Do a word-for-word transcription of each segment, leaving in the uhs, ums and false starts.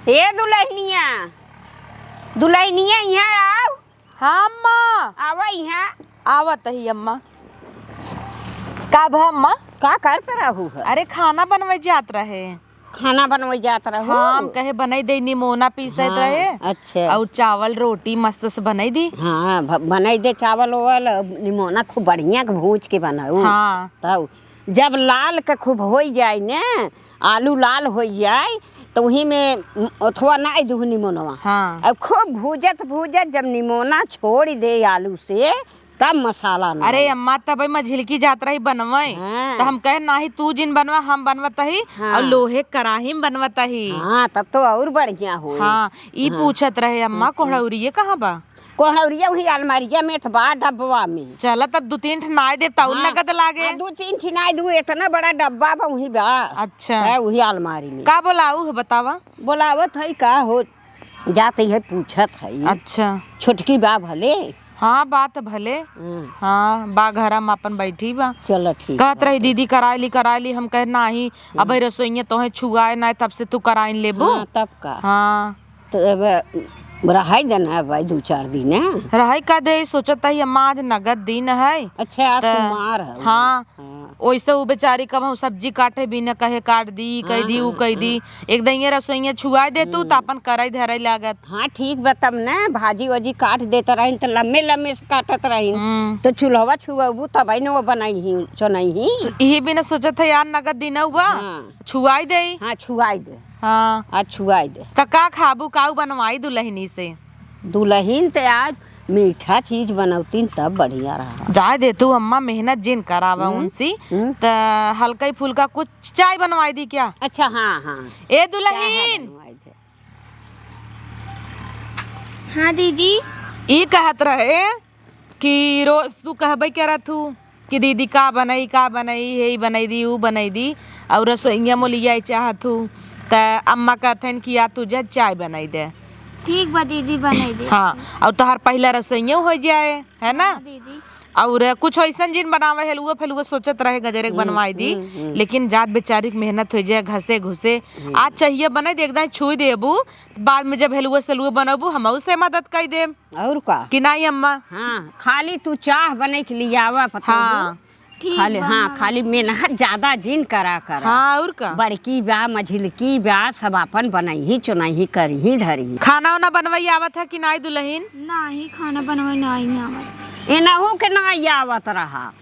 ए दुलहिनिया, दुलहिनिया, इहाँ आउ। हाँ अम्मा। आवा इहाँ। आवत ही अम्मा। का भा अम्मा? का करत रहू है? अरे खाना बनवे जात रहे। खाना बनवे जात रहू? हाँ, हम कहे बनई दे, निमोना पीसत हाँ, रहे। अच्छा। अउर चावल रोटी मस्त से बनई दी। हाँ, भ-, बनई दे चावल ओवल, निमोना खूब बढ़िया के भूज के बनाऊ। हाँ। तब जब लाल के खूब होई जाए ने, आलू लाल होई जाए, तो वही में ओथवा नाई दूह निमोनवा। हाँ। अब खूब भूजत भूजत जब निमोना छोड़ दे आलू से, तब मसाला ना अरे डाले। अम्मा, तब मझिलकी जात रही बनवे, हाँ। तो हम कहे, "नाही, तू जिन बनवा, हम बनवत ही, हाँ। और लोहे कराही में बनवत ही।" हाँ, तब तो और बढ़िया होई। हाँ, ई हाँ। पूछत रहे, अम्मा, हम्म, हम्म। कोहड़ौरिये कहाँ बा? कोहड़ौरिया वही अलमारिया में त बा, डब्बवा में। चला, तब दू तीन ठे नाई देब, त और हाँ। नगद लागे। हाँ, दू तीन ठे नाई दू, इतना बड़ा डब्बा बा, वही बा। अच्छा। है, वही अलमारी में। का बोलाऊ है, बतावा? बोलावत है, का हो, जात है, पूछत है। अच्छा। छोटकी बा भले। हाँ, बा त भले। हम्म। हाँ, बा घरा में अपन बैठी बा। चलो, ठीक कहत बा। रही, "दीदी, कराई ली, कराई ली।" हम कहे, "नाही, हम्म। अबे रसोइया तोहे छुआए ना, तब से तू कराइन लेबू।" हाँ, तब का। हाँ। तो अब रहाई देना है भाई, दो चार दिन, हैं? रहाई का दे, सोचत ही अम्मा, आज नगद दिन है। अच्छा, आज त सोमवार है। हाँ। हाँ। ओइसे उ बेचारी कबहूँ सब्जी काटे भी न कहे, "काट दी, ई कह दी, हाँ, उ कह दी।" हाँ। एक दाईं रसोइया छुआई देतू, हम्म। त अपन करई धरई लागत। हाँ, ठीक बा, तब न भाजी वाजी काट देत रहिन, त लम्बे लम्बे से काटत रहिन। हम्म। त चूल्हवा छुअबू, तबही न वो बनइही, चोनइही। त इही बिना सोचत है यार, नगद दिन हुआ, हाँ। छुआई देई। हाँ, छुआई दे। हाँ। आज छुआई दे। त का खाबू, काऊ बनवाई दुलहिनी से? दुलहिन त आज मीठा चीज बनौतीन तब बढ़िया रहा। जाए दे तू अम्मा, मेहनत जिन करावा हम्म, उनसी। हम्म। त हल्का ही फुल्का कुछ चाय बनवाई दी क्या? अच्छा, हाँ, हाँ। ए दुलहिन। चाय बनवाई दे। हाँ दीदी। ई कहत रहे कि रोज तू कहबे करत हू कि दीदी का बनई, का बनई, हेई बनई दी, ऊ बनई दी, और रसोइया मोलिया चाहत हू, त अम्मा कहथन कि या तू जा चाय बनई दे। ठीक बा दीदी, बनई दे। हाँ, और तोहार पहिला रसोइया हो जाए, है ना? हाँ दीदी। और कुछ ऐसन जिन बनावे, हेलुआ फेलुआ सोचत रहे गजरे के हम्म, बनवाई दी, हम्म, हम्म। लेकिन जात बेचारी के मेहनत हो जाए, घसे घुसे। हम्म। आज चाहिए बनई दे, एकदम छुई देबू, बाद में जब हेलुआ सेलुआ बनबू, हमहू से मदद कई देब। और का? कि नाई अम्मा? हाँ, खाली तू चाह बनई के लियावा पतोहू। हाँ। ठीक खाली, बा, हाँ, हाँ। खाली मेहनत ज्यादा जिन करा करा। हाँ, और का? बड़की बा, मझिलकी बा, सब आपन बनइही, चुनइही, करिही, धरिही। खाना वाना बनवई आवत है कि नाई दुलहिन? नाही, खाना बनवई नाही आवत। एनहू के नाई आवत रहा।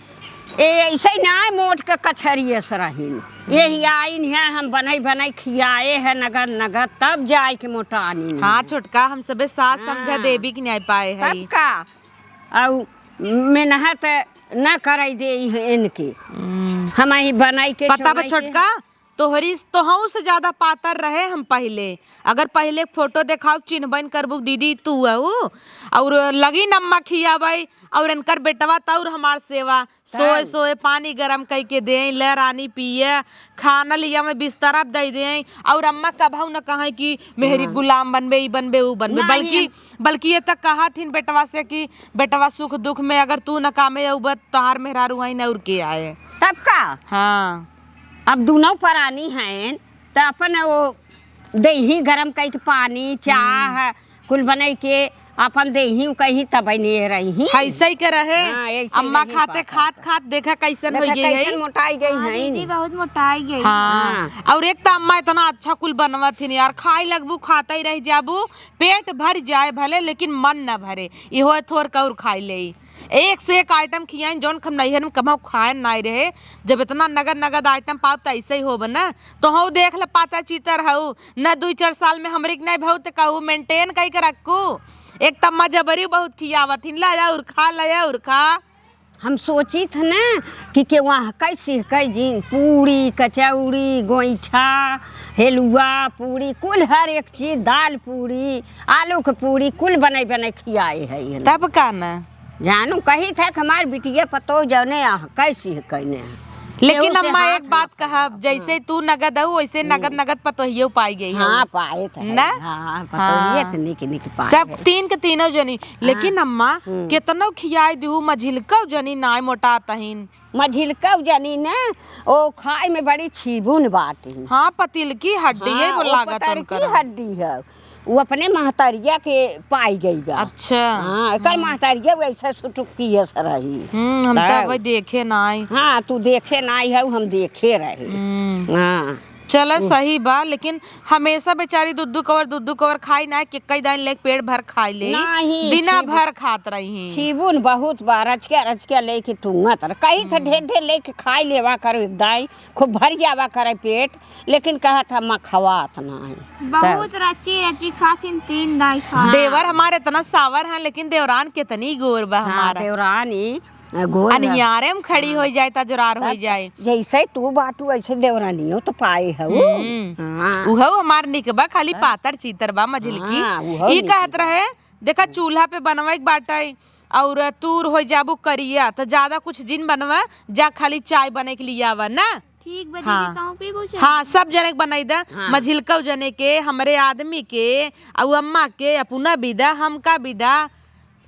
ए, ऐसे ही ना मोट के कचहरिये से रहिन। यही आइन है, हम बनई बनई खियाए है नगद नगद, तब जाए के मोटानी है। हाँ, छोटका, हम सबे सास हाँ। समझा देवी के न्याय पाए है। तब का? अउ मेहनत न करई दे इनके। हम्म। हम ही बनई के पता बा चुनई के। छोटका, तोहरी, तोहऊ से ज्यादा पातर रहे हम पहिले। अगर पहिले फोटो देखाऊ, चिन्हबन करबू, दीदी तू हऊ। और लगी नम्मा खियावई, और इनकर बेटवा त और हमार सेवा। सोए तब। सोए पानी गरम कई के देई, ले रानी पिए, खाना लिया में बिस्तरा दई देई। और अम्मा कभऊ न कहे कि मेहरी हाँ। गुलाम बनबे, ई बनबे, ऊ बनबे, नहीं, बल्कि, हम बल्कि ये तक कहत हिन बेटवा से कि बेटवा सुख दुख में अगर तू न कामे अउबत, तोहार मेहरारू आई न और के आए। तब का? हाँ। अब दुनों परानी हैं, त अपन वो देही गरम कई के पानी, चाह, हम्म। कुल बनई के अपन देही, उ कही तब नहीं रही। ऐसे ही के रहे। हाँ, ऐसे ही अम्मा रही खाते पापा खात का। खात देखा कैसन देखा हो गई है। कैसन मोटाई गई हाँ, है। दीदी बहुत मोटाई गई। हाँ। हाँ। और एक त अम्मा इतना अच्छा कुल बनवत हिन यार, खाई लगबू, खाते ही रह जाबू, पेट भर जाए भले, लेकिन मन न भरे। इहो थोर कौर खाई ले। एक से एक आइटम खियाइन, जौन हम नैहर में कभौ खाएन नाई रहे। जब इतना नगद नगद आइटम पाउब, त ऐसे ही होब न। तोहू देख ल, पातर चीतर हऊ, न दुई चार साल में हमरी के नाई भऊ, त कहू मेंटेन कई के रखू। एक त अम्मा जबरी बहुत खियावत हिन, "ला जा और खा, ला जा और खा।" हम सोचित ह न कि के वहाँ कैसे कै जिन पूड़ी, कचौड़ी, गोईठा, हेलुआ, पूड़ी, कुल हर एक चीज, दाल पूड़ी, आलू के पूड़ी, कुल बनाई बनाई खियाए है ये लोग। तब का न? जानू कही थे कि हमार बिटिया पतोह जौने आ, कैसी है कहने हैं। लेकिन केहू से अम्मा हाथ एक न बात कहब, पकड़ा। जैसे हाँ। तू नगद हऊ, वैसे हम्म। नगद नगद पतोहियो पाई गई हऊ। हाँ, पाए थे। ना? हाँ, पतोहिए हाँ। तो निक निक पाए सब है। तीन के तीनों जनी। हाँ। लेकिन अम्मा, हम्म। केतनो खियाई दिहू, मझिलकौ जनी नाय मोटात हिन। मझिलकउ जनी न, ओ खाए में बड़ी छीबुन बाटी। हाँ, पतिलकी हड्डी है, हाँ, वो लागत पतरकी उनकर। हड्डी है। वो अपने महतरिया के पाई गई बा। अच्छा। हाँ, एकर हम्म। महतरिया वैसे सुटुकी अस रही। हम्म, हम तो तब। अबे देखे नाई। हाँ, तू देखे नाई है, हम देखे रहे। हम्म। हाँ। चला, उ- सही बा, लेकिन हमेशा बेचारी दू दू कवर, दू दू कवर खाई ना, कि कई दाइन लेके पेट भर खाई ले। नहीं, दिना छीबुन। भर खात रही। छीबुन बहुत बा, रचके रचके लेके टूंगत रह। कही था हम्म। ढेर ढेर लेके खाई लेवा करो एक दाई, खूब भर जावा करे पेट, लेकिन कहत हम खवात ना है। बहुत तब। रची रची खासिन तीन दाई खा। देवर हमारे इतना सावर है, लेकिन देवरान कितनी गोर बा हाँ, हमारा। देवरानी गोल रह- अनियारे में खड़ी हाँ। होइ जाए, ता जोरार होइ तब जाए। जैसे तू बाटू, ऐसे देवरानियो तो पाए हऊ। हम्म। हाँ। उहऊ हमार निक बा, खाली तब। पातर चीतर बा, मझिलकी। हाँ, उहऊ ई निक कहत बा। रहे, देखा, चूल्हा पे बनवे के बाटे, और तूर होइ जाबू करिया, तो ज्यादा कुछ जिन बनवा, जा खाली चाय बने के लिए आवा ना। ठीक बा हाँ। दीदी, तहूँ पीबू चाय? हाँ, सब जने के बनाई दा, हाँ। मझिलकऊ जने के, हमरे आदमी के, अउ अम्मा के, अपना भी दा, हमका भी दा।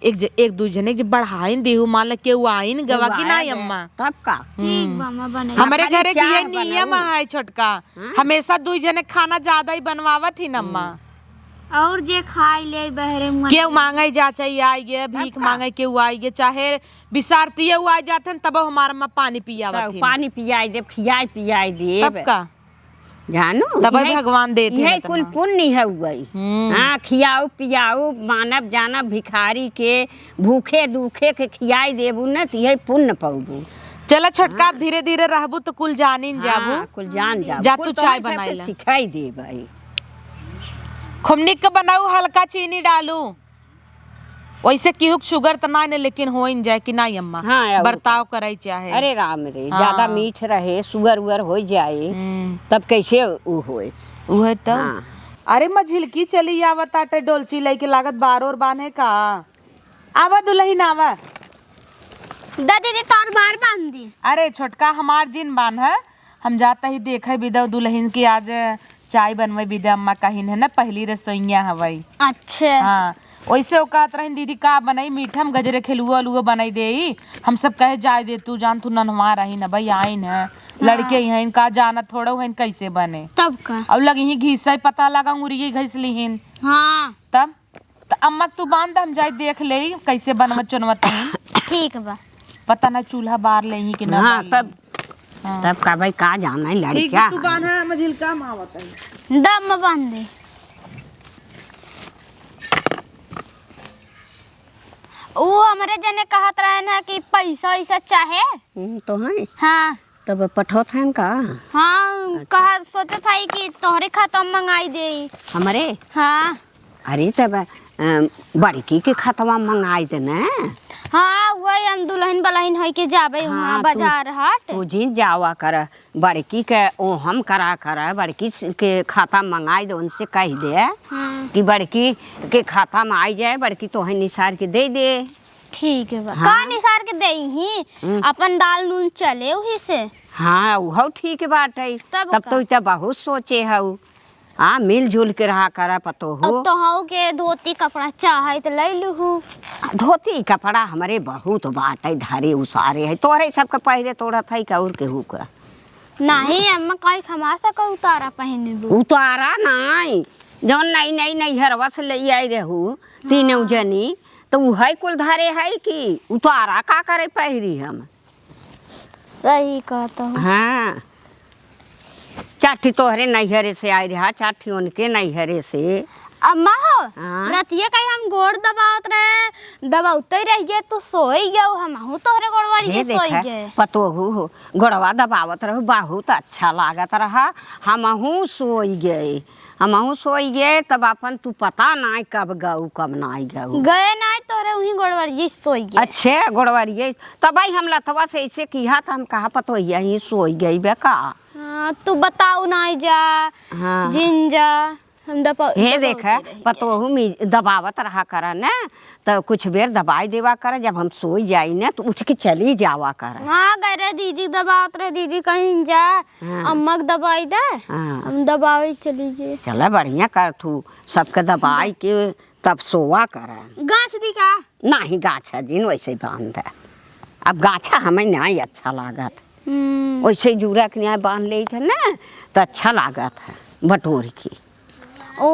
एक ज-, एक दुइ जने के जे बढ़ाइन देहु, मान ल केहू आइन गवा केहू कि आए नाई दे। अम्मा? तब का? ठीक हम्म। बा, अम्मा, बनाई। हमरे खाली घरे के चाह ये नियम बनाऊ। है छोटका, हाँ? हमेशा दुइ जने खाना ज्यादा ही बनवावत ही न अम्मा। हम्म। और जे खाई ले बहरे मुआ केहू के। मांगे जा, चाहे आई गे, तब भीख का? मांगे केहू आई गे, चाहे बिसारतिये उ आ जात हन, तब हमार अम्मा पानी पियावत तब ही। पानी पियाई देब, खियाई पियाई देब। तब का? जानू, तब इहे, भगवान देत इहे हन कुल इतना। पुण्य है उगई। हम्म। हाँ, खियाऊ, पियाऊ, मानव, जानव, भिखारी के, भूखे, दुखे के खियाई देबू न, त इहे पुण्य पौबू। चला छोटका, हाँ। अब धीरे, धीरे रहबू, त कुल जानिन हाँ, जाबू। कुल जान जाबू। जा कुल तू चाय तोहन बनाई सबके ला। सिखाई देबई। खूब निक के बनाऊ, हल्का चीनी डालू। वैसे केहू के sugar त नाई न, लेकिन होइन जाए कि नाई अम्मा, हाँ, और बर्ताव का। करई चाहे। अरे राम रे, हाँ। ज्यादा मीठ रहे, sugar उगर होइ जाए, हम्म। तब कैसे उ होए? उहे तो। हाँ। अरे मझिलकी चली आवत आटे डोलची लइके, लागत बारोर बान्हे का। आवा दुलहिन आवा। दा दीदी, तोर बार बांध दी। अरे छोटका, हमार जिन बान्ह, हम जाता ही देखे बिदा दुलहिन के, आज चाय बनवे बिदा अम्मा कहिन है ना, पहली रसोइया हवई। अच्छा। हाँ, वैसे वो कहत रहिन, "दीदी का बनई, मीठा में गजरे के हलुआ अलुआ बनई देई।" हम सब कहे, "जाए दे तू, जान तू नन्हवा रहिन, अबई आइन है, हाँ। लड़के ही हैं, का जानत थोड़ा हैं कैसे बने।" तब का? और लगी ही घिसई, पता लगा उंगरिये घिस लिहिन। हाँ। तब त अम्मा के तू बांध, हम जाई देख लेई कैसे बनवत चुनवत हईन। ठीक बा। पता ना चूल्हा बार लेही कि ना हाँ, बार तब, लेही। हाँ। तब का भाई का जाना है ठीक लड़का बा, तू है। बांधा, मझिलका हम आवत हई। दम बांध दे। ऊ हमरे जने कहत रहे ना कि पैसा वैसा चाहे। हम्म, तो है। हाँ। तब पठौत हैं का? हाँ, अच्छा। कहा, सोचत हई कि तोहरे खाता में मंगाई देई। हमरे? हाँ। अरे, तब, अ, बड़की के खतवा मंगाई दे न। हाँ, वही हम दुलहिन बलहिन होई के जाबे हाँ, वहाँ तू, बाजार हाट। तू जिन जावा कर, बड़की के ओहम करा कर, बड़की के खाता मंगाई दे, उनसे कह दे हाँ। कि बड़की के खाता में आई जाए, बड़की तोहे निसार के दे दे। ठीक बा। हाँ। का निसार के देई ही? हम्म। अपन दाल नून चले उही से। हाँ, उहौ ठीक बाटै। तब तब का? तो इतना बहुत सोचे हऊ। हाँ, मिलजुल के रहा करा पतोहू। अब तोहू के धोती कपड़ा चाहे त लइ लूहू। धोती कपड़ा हमरे बहुत बाटै, धरे उसारे है। तोहरे सबके पहिरे तोड़त है का और केहू का? नाही, अम्मा, काहे खमासा का उतारा पहिनबू? उतारा नाई, जौन नई नई नैहरवा से लइ आई रहू, तीनों हाँ। जनी, तो उहै कुल धरे है कि उतारा का करे पहिरी हम? सही कहत हो। हाँ, चार ठी तोहरे नैहरे से आई रहा, चार ठी उनके नैहरे से। अम्मा हो, हाँ? रतिया कहीं हम गोड़ दबावत रहे, दबावते रह गए तो सोई गए, हमहू तोहरे गोड़वा हे के सोई देखा, गए। पतोहू हो, गोड़वा दबावत रहू, बहुत अच्छा लागत रहा, हमहू सोई गए, हमहू सोई गए। तब अपन तू पता नाई कब गऊ, कब नाई गऊ। गए नाई, तोहरे उही गोड़वरिये सोई गए। अच्छे गोड़वरिये, तब भाई हम लतवा से ऐसे किहा त हम कहा पतोहिया ही सोई गई बे का। हाँ, तू बताऊ नाई जा, हाँ। जिन जा। हम दबा-, हे दबावते देखा, रह गए। पतोहू में दबावत रहा करा न, त कुछ बेर दबाई देवा करा, जब हम सोई जाई न, त उठ के चली जावा करा। हाँ, गए रहे दीदी दबावत रहे, दीदी कहीं जा, हाँ। अम्मा के दबाई दे, हाँ। हम दबावे चली गए। चला, बढ़िया कर थू, सबके दबाई के तब सोवा करा। गाछ दी का? नाही, गाछ है जिन, वैसे ही बांध दे। अब गाछा हमें नाहीं अच्छा लागत। हम्म। वैसे जूरा के नाहीं बांध लेइत है ना, त अच्छा लागत है बटोर के। ओ,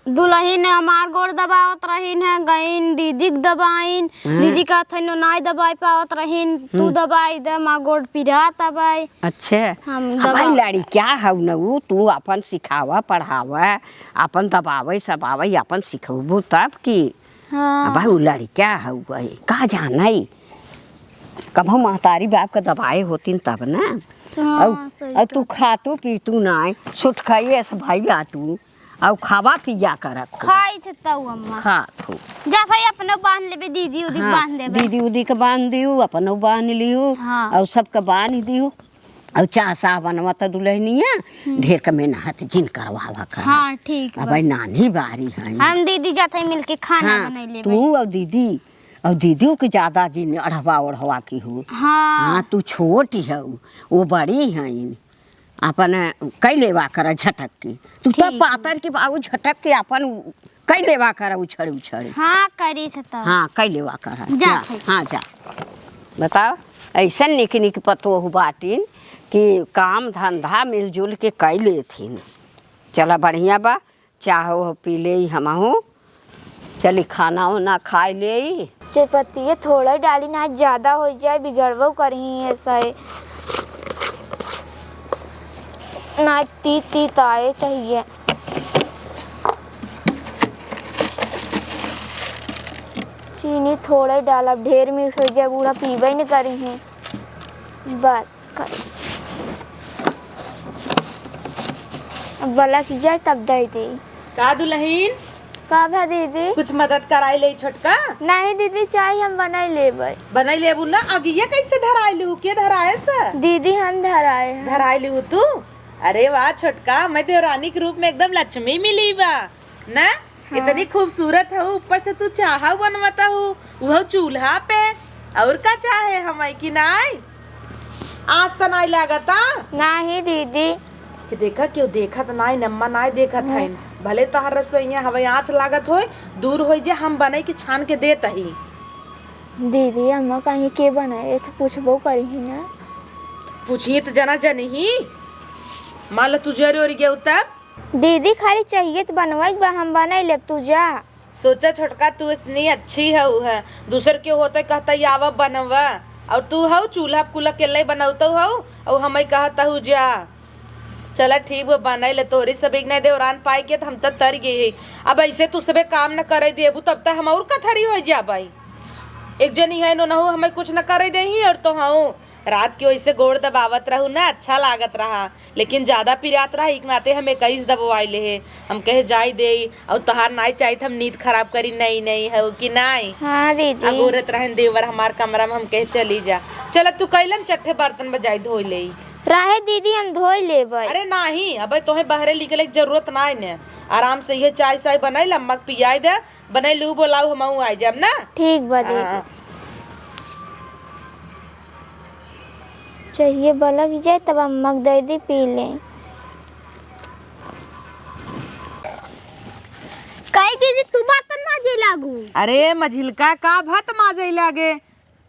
दुलहिन हमार गोड़ दबावत रहिन है, गइन दीदी के दबाइन, हम्म। दीदी कहत है, "नो नाहीं दबाई पावत रहिन, तू हम्म। दबाई दे, हमार गोड़ पिरात है भाई।" अच्छा। हम अब भाई दबावत लड़किया हऊ न ऊ, तू अपन सिखावा, पढ़ावा, अपन दबावे, सबावे, अपन सिखबू तब की। हाँ। अब भाई ऊ लड़किया हऊ, का जाने, कबहू महतारी बाप के दबाए होतिन तब ना। हाँ, अउ, सही अउ तू कहत। खातू पीतू नाय, सुट खाइए से भाई आ तू, अउ खावा पिया करत तू। खाई थे तऊ अम्मा। खात हो। जा भाई अपनो बांध लेबे, दीदी उदी के हाँ, बांध देबे। दीदी उदी के बांध दियो, अपनो बांध लियो, हाँ। अउ सबके बांध दियो। अउ चाह साह बनवा त दुलहनिया, हम्म। ढेर के मेहनत जिन करवावा कर। हाँ, ठीक अब बा। भाई नानी बारी है। हम दीदी जात है मिलके खाना हाँ, बनाई लेबे। तू अउ दीदी, अउ दीदियो के ज्यादा जिन अढ़वा ओढ़वा की हो। हाँ। हाँ, तू छोट हऊ, वो बड़ी हईन। अपन कई लेवा कर झटक के। तू तो ठीक। पातर की बाबू झटक के अपन कई लेवा कर उछड़ उछड़। हाँ, करी से तो। हाँ, कई लेवा कर। जा जा, भाई। हाँ, जा। बताओ, ऐसन निक निक पतोह बाटिन कि काम धंधा मिलजुल के कई लेथिन। चला, बढ़िया बा। चाह ओह पी लेई हमहू। चली खाना ओना खाई लेई। चेपतिये थोड़ा डाली, ना ज्यादा होइ जाए, बिगड़बो करही ऐसा है। ना तीत तीत आए चाहिए। चीनी थोड़ा डालब, ढेर मीठ होइ जाए, बूढ़ा पीबे न करिहे। बस कर। अब बलक जाए तब दे दे। का दुलहिन? का भा दीदी? कुछ मदद कराई ले छोटका? नहीं दीदी, चाय हम बनाई लेबै। बनाई लेबू ना? अगिया कैसे धराई लिहू? के धराए से? दीदी हम धराए हैं। धराई लिहू तू? अरे वाह छोटका, मैं देवरानी के रूप में एकदम लक्ष्मी मिली बा ना? हाँ। इतनी खूबसूरत हऊ, ऊपर से तू चाहा बनवत हऊ, उहो चूल्हा पे। और का चाहे हमई की नाई? आस त नाई लागता? नाही दीदी। कि देखा, केहू देखत नाई, नम्मा नाई देखत हम्म। हईन। भले तोहर रसोईया हवे, आँच लागत होय, दूर होई जे, हम बनई के छान के देत ही। दीदी, अम्मा कहीं के बनाए, ऐसे पूछबो करी ही ना। पूछी त जना जनी ही। मान लो तू जरे ओरी गेऊ तब? दीदी, खाली चाहिए त बनवाई बा, हम बनाई लेब, तू जा। सोचा छोटका, तू इतनी अच्छी हऊ है, दूसर के होते कहता, "ये आवा बनवा," और तू हऊ चूल्हा कुल्हा के ले बनौतऊ हऊ, और हमई कहता हऊ, "जा।" चला ठीक बा, बनाई ले, तोहरी सब एक नहीं देवरान पाई के त हम त तर गई है। अब ऐसे तू सबे काम न करे देबू, तब त हम और कथरी हो जाबाई। एक जनी है, नोनहू हमें कुछ न करे देही, और तो हऊ रात के वैसे गोड़ दबावत रहू ना, अच्छा लागत रहा, लेकिन ज्यादा पिरात रहा, एक नाते हम इक्कीस दबवाई ले हे। हम कहे जाई देई, और तोहार नाई चाहित हम नींद खराब करी, नहीं, नहीं हो कि नाई? हाँ दीदी। अगोरत रहन देवर हमार कमरा में, हम कहे चली जा। चल तू कैलन चट्ठे बर्तन बजाई धोई लेई। रहे दीदी, हम धोई लेबै। अरे नाही, अबे तोहे बहरे निकले के जरूरत नाई ने, आराम से ये चाय साय बनाई, अम्मा के पियाई दे, बनाई लू बोलाऊ, हम आई जाब ना। ठीक बा दीदी। हाँ। चाहिए बलक जाए तब अम्मा के दे दी पी ले। काहे दीदी तू बर्तन माजे लागू? अरे मझिलका का भात माजे लागे?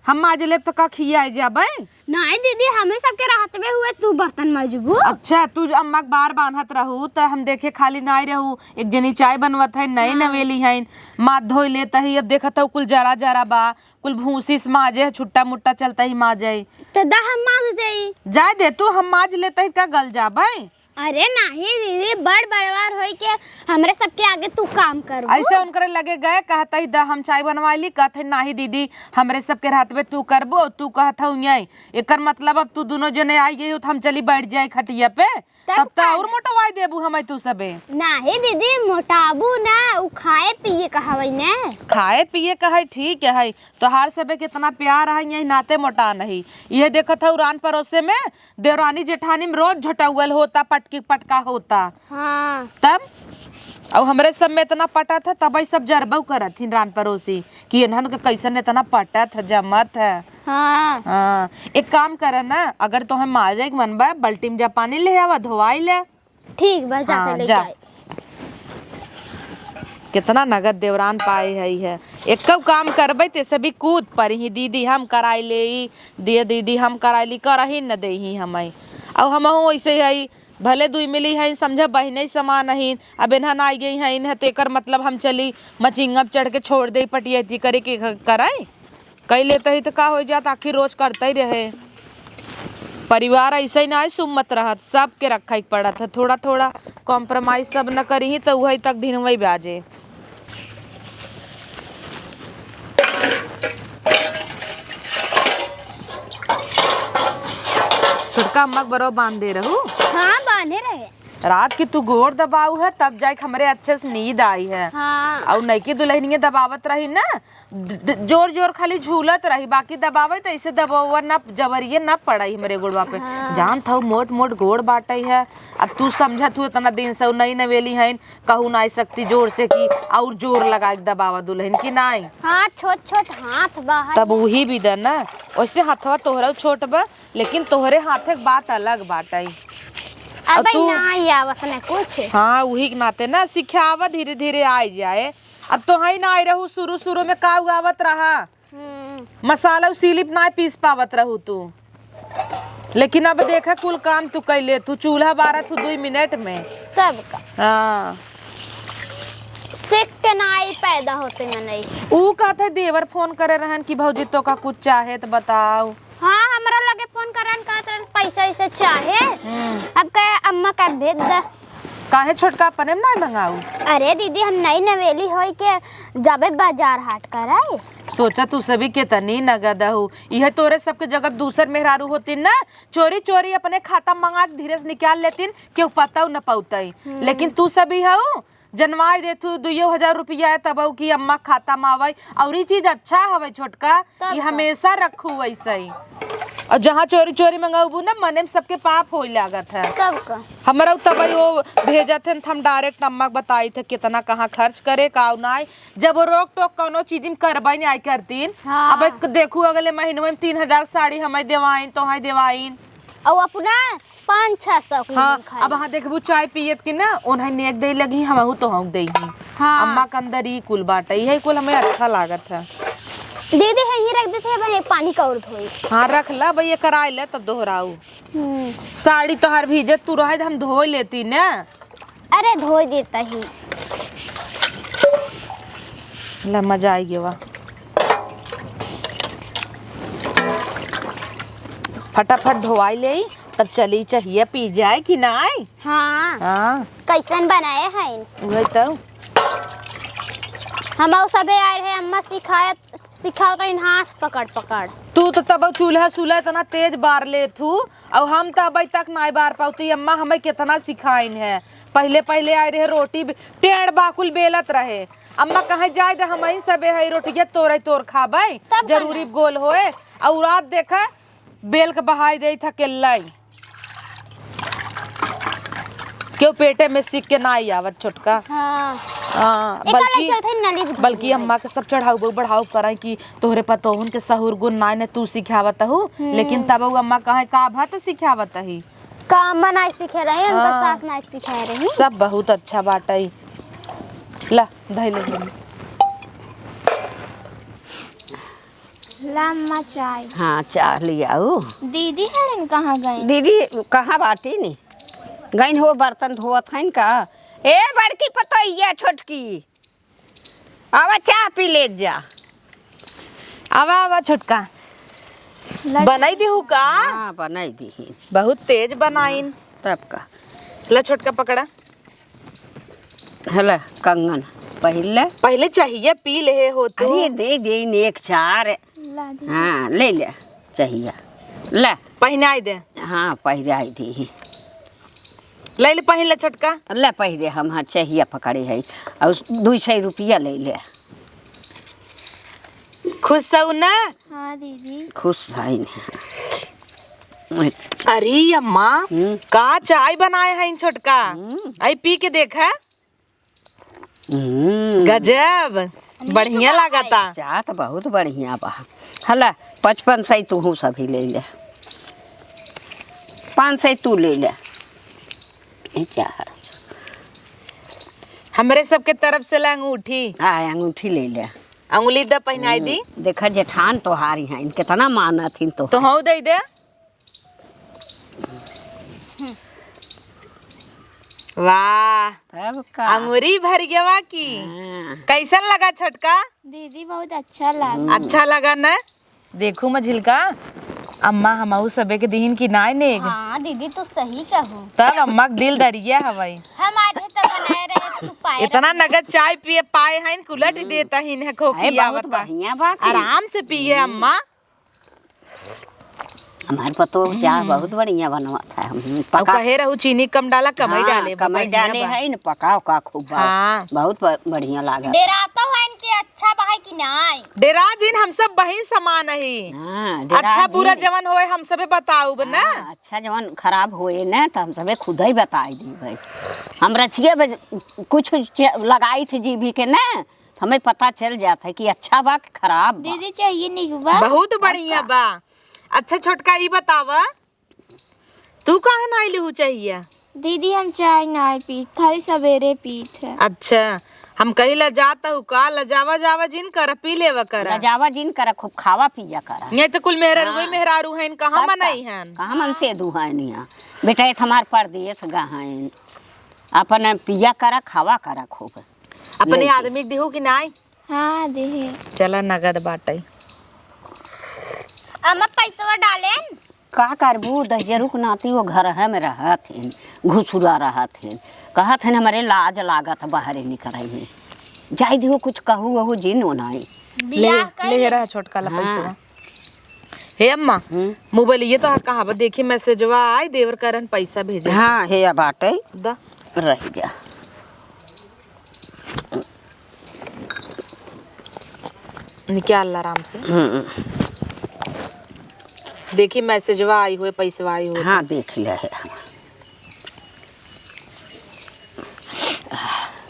हम माज लेब त का खियाए जाबे? नहीं दीदी, हमें सबके रहत में हुए तू बर्तन माजबू। अच्छा, तू ज-, अम्मा के बार बांधत रहू त हम देखे खाली नाई रहू। एक जनी चाय बनवत है, नई हाँ। नवेली है, माथ धोई लेत ही। अब देखत हऊ कुल जरा जरा बा, कुल भूसी से माजे है, छुट्टा मुट्टा चलता ही माजे। त दा हम माज जाई। जाए दे तू, हम माज लेत ही का गल जाबे? अरे नाही दीदी, बड़ बड़वार होई के हमरे सबके आगे तू काम करबू। ऐसे उनकरे लगे गए, कहत ही दा हम चाय बनवाई ली, कहत ही नाही दीदी, हमरे सबके रहत में तू करबू, तू कहत हऊ यही। एकर मतलब अब तू दुनो जने आई गई हो त हम चली बैठ जाए खटिया पे, तब तब त का? और मोटवाई देबू हमई तू सबे। नाही दीदी, मोटाबू ना, उ खाए पिए कहवई ने। खाए पिए कहई ठीक है, तोहार सबे कितना प्यार है, यही नाते मोटा नहीं। ये देखत हऊ रान परोसे में देवरानी जेठानी में रोज झटौवल होता, पटकी पटका होता। हाँ। तब? और हमरे सब में इतना पटत है, तब ई सब जरबऊ करत हिन रान परोसी कि इन्हन के कैसन इतना पटत है, जमत है। हाँ। हाँ। एक काम कर ना, अगर तोहे माजे के मन बा, बाल्टी में जा पानी ले आवा, धोवाई ले। ठीक बा, जाते हाँ, लेके जा। आई। कितना नगद देवरान पाए है, है। एक्कउ काम करबै ते सभी कूद परिहीं, "दीदी हम कराइ लेई, दे दीदी हम कराइ ली", करही न देही हमइ। अउ हमहूँ वइसे हई, भले दुइ मिली हइन, समझा बहिनइ समान हइन, अब एन्हन आइ गइ हइन, इन्ह तेकर मतलब हम चली मचिंगा पे चढ़ के छोड़ देई, पटियती करे के क-, करइ? कइ लेतही त का होइ जात, आखिर रोज करतइ रहे। परिवार अइसइ नाहीं सुम्मत रहत, सबके रखइ के पड़त ह, थोड़ा थोड़ा compromise सब न करिहीं त उहइ तक दिनवइ बाजे। छोटका अम्मा के बरवा बांध दे रहू। हाँ, बांधे रहे। रात की तू गोड़ दबाऊ है, तब जाइके हमरे अच्छे से नींद आई है। हाँ। अउर नइकी दुलहिनिया दबावत रही ना, ड-, ड-, जोर जोर खाली झूलत रही, बाकी दबावे त अइसे दबउवा ना, जबरिये ना पड़इ हमरे गोड़वा पे। हाँ। जानत हऊ, मोट मोट गोड़ बाटइ है। अब तू समझत हू, एतना दिन से उ नई नवेली हइन, कहू नाई सकती जोर से कि अउर जोर लगाइके दबावा दुलहिन कि नाई। हाँ, छोट छोट हाथ बा, तब उही भी द ना, वइसे हथवा तोहरउ छोट बा, लेकिन तोहरे हाथे के बात अलग बाटइ। अब अबे तू नाई आवत न कुछ। हाँ, उही के नाते ना सिखावा, धीरे धीरे आइ जाए। अब तोहई नाई रहू, शुरू शुरू में का उगावत रहा? हम्म। मसाला उ सिलिप नाई पीस पावत रहू तू, लेकिन अब देखा कुल काम तू कइ लेतू, चूल्हा बारत हू दुइ मिनट में। तब का? हाँ। सीख के नाई पैदा होते मनई। ऊ कहत है देवर फोन करे रहन कि भौजी तोका कुछ चाहे त बताउ। हाँ, हमरा लगे फोन करन, कहत रहन पैसा वैसा चाहे। हम्म। अब कहे अम्मा का भेज दे। काहे छोटका अपने में नाई मंगाऊ? अरे दीदी, हम नई नवेली होई के जाबे बाजार हाट करे। सोचा तू सभी केतनी नगद हऊ। इहे तोरे सबके जगह दूसर मेहरारू होतिन ना, चोरी चोरी अपने खाता मंगा के धीरे से निकाल लेतिन, केहू पताऊ न पउतई। हम्म। लेकिन तू सभी हऊ, जनवाई देथू दुइयो हजार रुपया है, तबऊ की अम्मा खाता में आवई। अउर ई चीज अच्छा हवई छोटका, तब ई का? हमेशा रखू वैसे ही। अउर जहाँ चोरी चोरी मंगाउबू ना, मने में सबके पाप होई लागत है। तब का? हमरा उ तबई वो भेजत हैं, त हम direct अम्मा के बताई थे कितना कहाँ खर्च करे, का नाई। जब वो रोक टोक कौनो चीज में करबई नाई करतीन। हाँ। अब एक देखू अगले महीनवे में तीन हजार साड़ी हमें देवाइन, तोहई देवाइन। अउर अपना पाँच छह सौ के हाँ, खाई। अब हाँ देखबू चाय पियत के ना, ओन्हई नेक देई लगी, हमहू तोहऊ देई। हाँ। अम्मा के अंदर ई कुल बाटे, इहे कुल हमें अच्छा लागत है। दीदी, यहीं रख देते हैं, भाई, पानी का और धोई। हाँ, रख ला भाई, ये कराई ले, तब दोहराऊ। हम्म। साड़ी तोहार भीजे, तू रहे, हम धोई लेती ना। अरे, धोई देता ही। ला, मजा आई गवा। फटाफट धोवाई लेई, तब चली चहिया पी जाए कि नाई? हाँ। हाँ। कैसन बनाए हैं? वही तो। हम अउ सबे आए रहे, अम्मा सिखाए, सिखावत रहिन हाथ पकड़ पकड़। तू तो तब चूल्हा सुल्हा इतना तेज बार लेत हू, अउ हम तो अबई तक नाई बार पाउती। अम्मा हमें कितना सिखाइन है, पहिले पहिले आए रहे रोटी बे-, टेढ़ बाकुल बेलत रहे। अम्मा कहे जाए दे, हमहीं सबे है रोटिया तोरे तोर खाबे, तब का जरूरी ना? गोल होए। अउ रात देखा बेल के बहाई देई था केल्लाई। केहू पेटे में सीख के नाई आवत छोटका। हाँ। हाँ, एका बल्कि, ले चलते हैं नली के बल्कि धोने। अम्मा के सब चढ़ाऊ बढ़ाऊ करे कि तोहरे पतोहन के सहूर गुण नाई ने तू सिखावत हू, हम्म। लेकिन तब उ अम्मा कहे का भात सिखावत ही। का अम्मा नाई सिखे रही, उनका हाँ। सास नाई सिखाए रही। सब बहुत अच्छा बाटे। ला, धइले हई। ला अम्मा चाय। हाँ, चाह लियाऊ। दीदी हरन कहाँ गइन? दीदी कहाँ बाटी नी? गइन हो बर्तन धोवत हइन का? ए बड़की पतोहिया छोटकी, आवा चाह पी ले जा। आवा, आवा छोटका। ला बनाई दीहू का? हाँ, बनाई दीही। बहुत तेज बनाइन। तब का? ला छोटका पकड़ा। हला कंगन पहिर ले। पहिले चाहिया पी लेहे हो तू। अरे दे दे ने एक चार। ला दे। हाँ, ले ले चाहिया। ले। पहिनाई दे। हाँ, पहिराई दे। ले ले पहिन ले छोटका। ले पहिरे हम, हाँ, चाहिया पकड़े है। अउर दुई सौ रुपया ले ले। खुश हऊ ना? हाँ दीदी। खुश हईन। अरे अम्मा, हम्म। का चाय बनाए हईन छोटका? हम्म। आई पी के देखा। हम्म। गजब, बढ़िया लागता। चाय तो बहुत बढ़िया बा। हला, पचपन सौ तूहू सभी ले ले। पाँच सौ तू ले ले। ई चार। हमरे सबके तरफ से ले अंगूठी। हाँ, अंगूठी ले ले। अंगुली द पहिनाई दी। हम्म, देखा जेठान तोहारी हैं, केतना मानत हिन तो। तो हऊ दे दे। वाह, तब का? अंगुरी भर गवा की। हाँ। कैसन लगा छोटका? दीदी, बहुत अच्छा लगा। अच्छा लगा न? देखू मझिलका, अम्मा हमहू सबे के दिहिन कि नाय नेग? हाँ दीदी, तू सही कहू। तब अम्मा के दिल दरिया हवई। हम आए रहे तब बनाए रहे, तू पाए इतना रहे। नगद चाय पिए पाए हइन, कुलट देता ही न खोखी अरे, बहुत आवता। बढ़िया बात है। आराम से पिए अम्मा। हमार पतोह चाह बहुत बढ़िया बनवत है। हम और पका कहे रहू चीनी कम डाला, कमई हाँ, डाले बा, कमई बढ़िया डाले बा। है न, पका उका खूब बा। हाँ। बहुत ब-, बढ़िया लागत। डेरातो है इनके अच्छा बा है कि नाय? डेरा जिन, हम सब बहिन समान ही। हाँ, डेरा अच्छा बुरा जिन। जवन होए हम सबे बताउब ना। हाँ, अच्छा जवन खराब होए ना तो हम सबे खुद ही बताई दी भाई। हम रचिए बज-, कुछ चे-, लगाई थी जीभी के ना, हमें पता चल जात है कि अच्छा बा कि खराब बा। दीदी, चाहिए नहीं बा? बहुत बढ़िया बा। अच्छा छोटका, ई बतावा, तू काहे ना लिहू चाहिए? दीदी, हम चाय ना पीत, खाली सवेरे पीत है। अच्छा, हम कही लजात हूँ का? लजावा जावा जिन कर, पी लेवा कर। लजावा जिन कर, खूब खावा पिया कर। ये तो कुल मेहरारू हाँ। मेहरारू हैं, कहाँ तब का? मनई हैं? कहाँ मन से दू हैं यहाँ? बेटा, ये तो हमार परदेस गा हैं। अपन पिया कर, खावा कर खूब। अपने लेके। आदमी के दिहू कि नाई? हाँ, देहे। चला, नगद बाटई। अम्मा, पैसवा डालेन। का करबू, दहिजरू के नाती वो घर है में रहत हैं, घुसुरा रहत हैं। कहत हैं, "हमरे लाज लागत बहरे निकरई में।" जाई दिहो, कुछ कहू वहू जिन ओनाई। ले, बियाह ले कइले। रहा छोटका ला हाँ। पैसवा। हे अम्मा, हम्म। मोबाइल ये तो कहाँ बा? देखी, मैसेजवा आई, देवर करन पैसा भेजे। हाँ, हे बाटई। द। रह गया। निकाल ला आराम से। हम्म। देखी, मैसेजवा आई हुए, पैसवा आई हुए। हाँ, देख लिया है।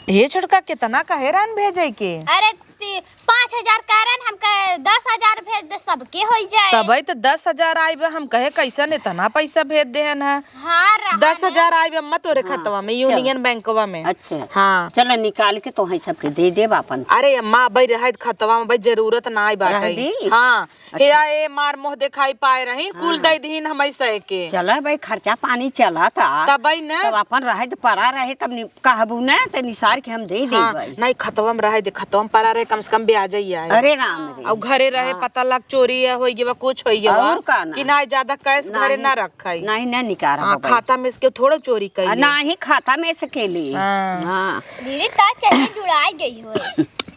हे छोटका, कितना कहे रहन भेजे के? अरे, ती-, पाँच हजार कहे रहन, हम कहे, "दस हजार भेज दे, सबके होई जाए।" तबई तो दस हजार आई बा, हम कहे, "कैसन इतना पैसा भेज देहन है?" हाँ, रहा दस हजार ना। आई बा अम्मा तोरे हाँ, खतवा में, चल। यूनियन बैंकवा में। अच्छा। हाँ। चल, निकाल के तोहई सबके दे देब आपन। अरे अम्मा, अबई रहे खतवा में, भाई जरूरत ना आई रह बाटई। दी? हाँ। अच्छा। हे आ, ए मार मोह देखाई पाए रही, कुल हाँ। दई दीन हमई सह के। चला भाई, खर्चा पानी चला था। तबई न। तब अपन रहे त परा रहे, तब नि-, कहबू न, त निसार के हम दे हाँ, देबई। नहीं, खतवा में रहे दे, खतवा में परा रहे, कम से कम ब्याज ही आए। अरे राम रे। और घरे रहे, हाँ। पता लग चोरी है, होई गवा, कुछ होई गवा। और का ना। कि ना, ज्यादा कैश घरे नहीं, ना रखाई। नहीं, नहीं निकारा हाँ, हो भाई। खाता में से केहू थोड़ा चोरी कई आ, ले। नहीं, खाता में से के ले। हाँ। हाँ। दीदी, ता चाहिए जुड़ाई गई हो।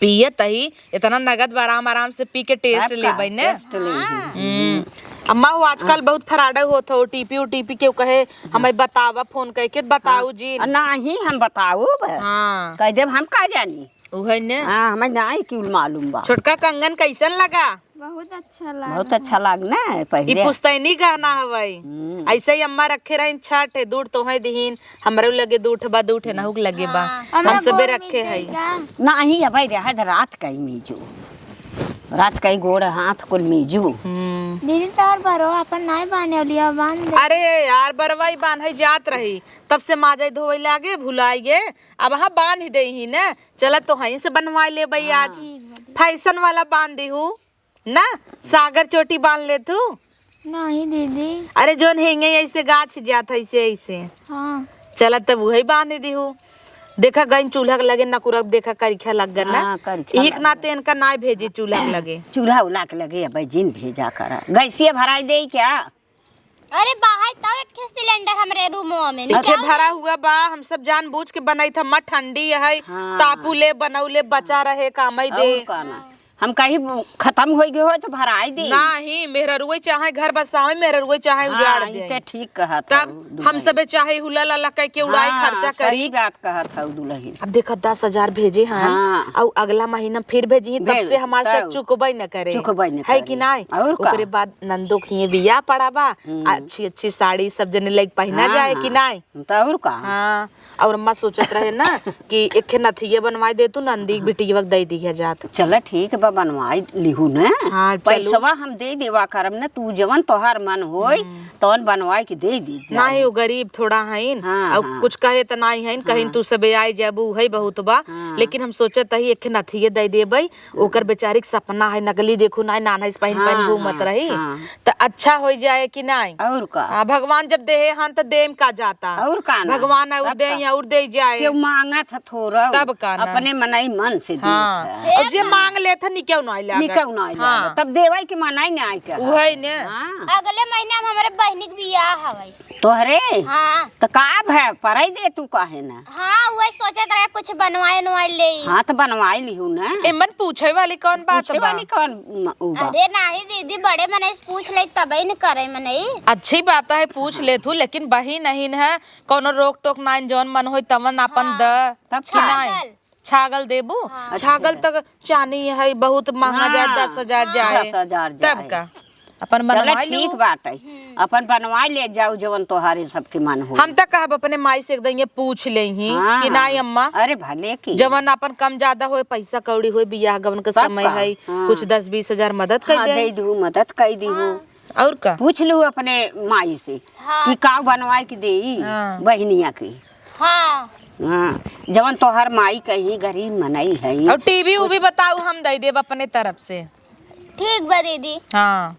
पिए तही, इतना नगद बा, आराम, आराम से पी के टेस्ट आपका लेबै ने। टेस्ट ले। हाँ। हम्म। अम्मा, वो आजकल हाँ। बहुत फ्रॉड होत हो, ओटीपी, ओटीपी केहू कहे, हमें बतावा, फोन करके बताऊ हाँ। जी। आ, नाही हम बताऊ बे। हाँ। कह देब हम का जानी। उहे ने। हाँ, हमें नाही क्यों मालूम बा। छोटका कंगन कैसन लगा? बहुत अच्छा लगा। बहुत अच्छा लाग ना ई पहले। पुश्तैनी गहना हवई। हम्म। ऐसे ही अम्मा रखे रहिन छठ, दूठ तोहे दिहिन, हमरे लगे दूठ बा, दूठ नहुक लगे बा। हाँ। हम हमरा सबे गोड़ रखे मिल हई। जाई का? नाही, अबे रहे त रात कई मीजू। रात कई गोड़ हाथ कुल मीजू। हम्म। दीदी, तार बरो अपन नाही बांधे लिया, बांध दे। अरे यार, बरवाई बांधे जात रही, तब से माजे धोवे लागे, भुलाई गे। अब हाँ बांध ही दे ही ना, चला तोहई से बनवा लेबई हाँ। आज। ठीक बा, ठीक। फैशन वाला बांध दी हूँ। ना, सागर चोटी बांध ले तू। नहीं दीदी। अरे, जोन हेंगे ऐसे गाछ जात है, ऐसे, ऐसे। हाँ। चला, तब उहे बांध दिहू। देखा, गइन चूल्हा के लगे नकुरब, देखा, करिखा लग गन ना। हाँ, करिखा एक लग नाते गन। इनका ना भेजी चूल्हा के लगे। चूल्हा उला के लगे, अब जिन भेजा करा। गैसिया भराई दे क्या? अरे, बाहर तब एक ठे सिलेंडर हमरे रूमवा में इखे निकाल। भरा हुआ बा, हम सब जानबूझ के बनाई था, मत ठंडी है, हाँ। तापू ले, बनऊ ले, बचा रहे, कामई दे। और का ना। हम कहीं खतम होइ गए हो तो भराई दे। नाही, मेहररुए चाहे घर बसावे, मेहररुए चाहे हाँ, उजाड़ ई दे। ते ठीक कहत तब हऊ, हम दुलहिन। सबे चाहे हुला लाला कह के उड़ाई हाँ, खर्चा सही करी। बात कहत हऊ, दुलहिन। अब देखा, दस हजार भेजे हैं, हाँ। अउ अगला महीना फिर भेजी, तब भेज, से हमार से तब। चुकबई न करे। चुकबई न है करे। कि नाही? और का? ओकरे बाद नंदो के हिये बियाह पड़ा बा, हम्म। अच्छी अच्छी साड़ी सब जने लेके पहना हाँ, जाए कि हाँ। नाही? तो और का? हाँ, और अम्मा सोचत रहे ना कि एक ठे नथिया बनवाई दे तू, नंदी के बिटिया के दे दिया जात। चला ठीक बा। बनवाई लिहू न। हाँ, चलू। पैसवा हम दे देवा करम न, तू जवन तोहार मन होई, हम्म। तवन बनवाई के दे दी जाए। नाही, वो गरीब थोड़ा हईन, हाँ, अउर हाँ। कुछ कहे त नाही हईन, कहीं हाँ। तू सबे आई जाबू, उहई बहुत बा। हाँ। लेकिन हम सोचत हई, एक ठे नथिये दे देबई, ओकर बेचारी के सपना है, नकली देखू, नाही नान्हा से पहिन, पहिन हाँ, घूमत हाँ, रही। हाँ। त अच्छा हो जाए कि नाही? अउर का? हाँ, भगवान जब देहे हन, त देम का जाता? अउर का ना? भगवान अउर तब देई, का? अउर देई जाए। केहू मांगत ह थोड़ा, तब का ना? अपने मनई मन से हाँ। देत ह। अउर जे मांग लेत ह, निकेउ नाही लागत। निकेउ नाही हाँ। लागत। तब देवई के मनई नाही करत। उहई ने। हाँ। अगले महीना में हमरे बहिनी के बियाह हवई। तोहरे? हाँ। त का भय, परई दे तू काहे ना? हाँ, उहई सोचत रहे कुछ बनवाए, बनवाए लेई। हाँ, त बनवाए लिहू ना। एमन पूछे वाली कौन बात पूछे बा? वाली कौन म-, उ बा? अरे नाही दीदी, बड़े मनई से पूछ लेई, तबे न करे मनई। अच्छी बात है, पूछ हाँ। लेथू, लेकिन बहिन अहिन है, कौनो रोक टोक नाइन, जौन मन होई तवन आपन हाँ। द। तब कि का? नाही? छागल। छागल देबू? हाँ। छागल अच्छा। तक चानी है, बहुत महंगा जाए, हाँ। दस हजार हाँ। जाए। दस हजार तब जाए। का? अपन चला बनवाई ठीक लेबू। बात है। हम्म। अपन बनवाई ले जाऊ, जवन तोहारे सबके मन हो। हम त कहब अपने माई से एकदम ये पूछ लेही हाँ। कि नाही अम्मा, अरे भले की। जवन अपन कम ज्यादा होए, पैसा कौड़ी होए, बियाह गवन के तब समय का? है, हाँ। कुछ दस बीस हजार मदद कर हाँ, दे। दे दू, मदद कर दी हूँ। हाँ। अउर का? पूछ लू अपने माई से हाँ। कि का बनवाए के देई हाँ। बहिनिया के। हाँ। हाँ, जवन तोहर माई कही गरीब मनई है। अउर टीवी उवी बताऊ, हम दे देब अपने तरफ से। ठीक बा दीदी। हाँ।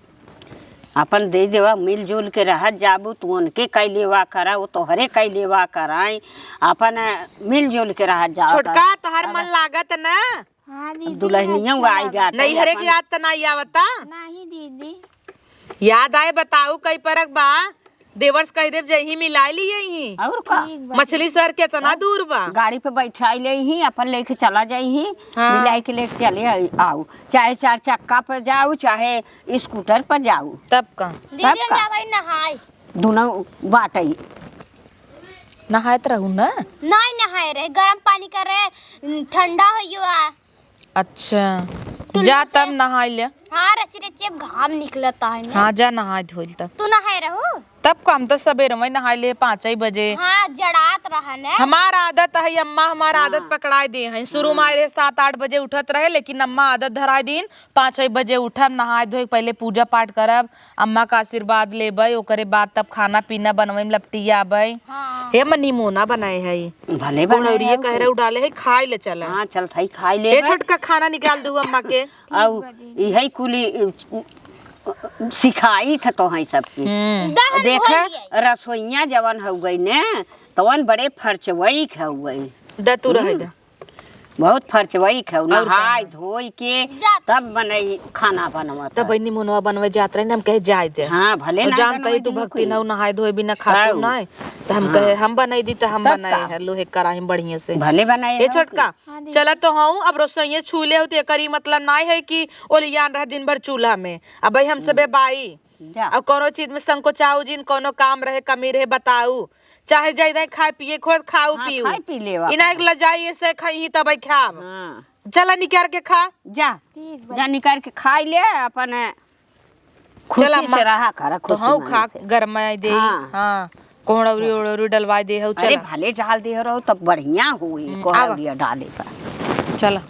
अपन दे देवा, मिलजुल के रहत जाबू, तू उनके कई लेवा करा, वो तोहरे कई लेवा कराई, अपन मिलजुल के रहत जाओ। छोटका, तोहर मन लागत ना? हाँ दीदी, दुल्हनिया अच्छा आई लागता। जात है नैहरे के अपन। याद त नाही आवता? नाही दीदी। याद आए बताऊ कई परक बा, देवर से कह देब जइही मिलाई लियइही। अउर का? ठीक बा। मछली शहर केतना दूर बा? गाड़ी पे बैठाई लेइही, अपन लेके चला जाइही, हाँ। मिलाई के लेके चले आई-, आऊ। चाहे चार चक्का पे जाऊ, चाहे स्कूटर पे जाऊ। तब का? दीदी, तब हम का? जाबै नहाए। दुनो बाटई। नहात रहू ना? नाही नहाए रहे, गरम पानी करे, ठंडा होइयो आ। अच्छा, टुल्लू जा से। तब नहाई ले। हाँ, रची रची अब घाम निकलता है ना। हाँ, जा नहाई धोइल तब। तू नहाए रहू? तब का, हम तो सबेरे में नहाई ले, पाँच ही बजे। हाँ, जड़ात रहा ने। हमार आदत है अम्मा, हमार हाँ। आदत पकड़ाए दे हैं। शुरू में हाँ। आए रहे सात आठ बजे उठत रहे, लेकिन अम्मा आदत धराए दीन, पाँच ही बजे उठब, नहाए धोए, पहले पूजा पाठ करब, अम्मा का आशीर्वाद लेबै, ओकरे बाद तब खाना पीना बनवै में लपटियाबै। हाँ। हे अम्मा, निमोना बनाए है। भले बनाए कुड़ौरिये है, कह रहे डाले है, खाए ले चला। हाँ, चल थाई खाए ले ए बा। छोटका खाना निकाल दू अम्मा के। आउ इहै कुली सिखाई था तो है सबके। हम्म। दहन देख, धोइए। रसोइया जवन हउवै ने, तवन बड़े फरचवई के हउवै। द तू रहे हम्म। द। बहुत फरचवई के हउ, अउर का? नहाय धोई के जा। तब मनई खाना बनवत तब है। बहिनी मुनवा बनवे जात रहे ने, हम कहे जाए दे। हाँ, भले और ना जानता ही बनवे तू दी भक्ति कोई। ना, नहाय धोए बिना खातू हउ। ना, तो हम हाँ। कहे हम बनाई दी, तो हम तब बनाए का? हैं, लोहे के कढ़ाई में बढ़िया से। भले बनाए ए हो छोटका, हाँ दीदी। चला तो हूँ, अब रसोइये छू ले हो, तो एकर ई मतलब ना है कि ओलियान रहे दिन भर चूल्हा में। अब भाई हम सबे हम्म। बाई, जा। अब कौनो चीज में संकोचाऊ जिन, कौनो काम रहे, कमी रहे, बताऊ। चाहे जाई दाई खाए पिए, खुद खाऊ हाँ, पीऊ। खाए पी लेवा। इना एक लजाई ऐसे खाई ही तब खाब। हाँ। चला निकार के खा। जा। ठीक बा। जा निकार के खाई ले, अपन खुशी चला से अम्मा, रहा कर, तो खुशी हऊ मना खा, से। गरमाई दे। हाँ। हाँ। कोहड़ौरी चला। ओहड़ौरी डलवाई दे हऊ, अरे चला। भले डाल दे रहो, तब बढ़िया होई, हम्म, आवा। कोहड़ौरिया डाले का। चला।